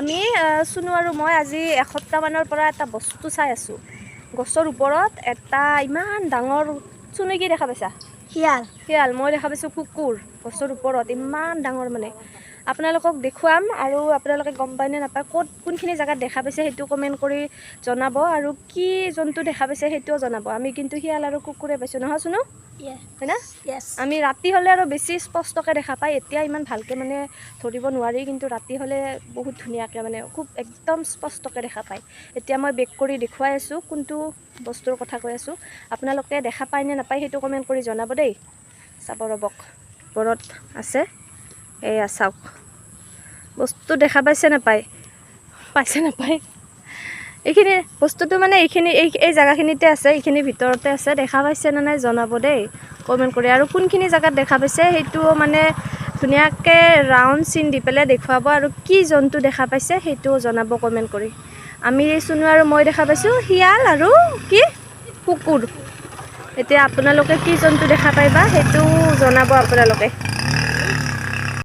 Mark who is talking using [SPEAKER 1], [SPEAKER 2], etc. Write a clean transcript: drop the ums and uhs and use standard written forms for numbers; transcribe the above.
[SPEAKER 1] আমি চুনু আৰু মই আজি এসপ্তাহমানৰ পৰা এটা বস্তু চাই আছোঁ। গছৰ ওপৰত এটা ইমান ডাঙৰ। চুনু, কি দেখা পাইছা?
[SPEAKER 2] শিয়াল।
[SPEAKER 1] শিয়াল। মই দেখা পাইছোঁ কুকুৰ। গছৰ ওপৰত ইমান ডাঙৰ, মানে আপোনালোকক দেখুৱাম আৰু আপোনালোকে গম পায় নে নাপায়, ক'ত কোনখিনি জেগাত দেখা পাইছে সেইটো কমেণ্ট কৰি জনাব আৰু কি জন্তু দেখা পাইছে সেইটোও জনাব। আমি কিন্তু শিয়াল আৰু কুকুৰে পাইছোঁ, নহয় চুনু? হয় না?
[SPEAKER 2] য়েছ।
[SPEAKER 1] আমি ৰাতি হ'লে আৰু বেছি স্পষ্টকৈ দেখা পায়। এতিয়া ইমান ভালকৈ মানে ধৰিব নোৱাৰি, কিন্তু ৰাতি হ'লে বহুত ধুনীয়াকৈ, মানে খুব একদম স্পষ্টকৈ দেখা পায়। এতিয়া মই বেক কৰি দেখুৱাই আছোঁ কোনটো বস্তুৰ কথা কৈ আছোঁ। আপোনালোকে দেখা পায় নে নাপায় সেইটো কমেণ্ট কৰি জনাব দেই। চাব ৰ'বক, ওপৰত আছে। এয়া চাওক, বস্তু দেখা পাইছে নাপায়? পাইছে নাপায়? এইখিনি বস্তুটো মানে এইখিনি এই এই জেগাখিনিতে আছে, এইখিনিৰ ভিতৰতে আছে। দেখা পাইছে নে নাই জনাব দেই কমেণ্ট কৰি। আৰু কোনখিনি জেগাত দেখা পাইছে সেইটোও মানে ধুনীয়াকৈ ৰাউণ্ড চিন দি পেলাই দেখুৱাব আৰু কি জন্তু দেখা পাইছে সেইটোও জনাব কমেণ্ট কৰি। আমি চুনু আৰু মই দেখা পাইছোঁ শিয়াল আৰু কি কুকুৰ। এতিয়া আপোনালোকে কি জন্তু দেখা পাই বা সেইটো জনাব আপোনালোকে।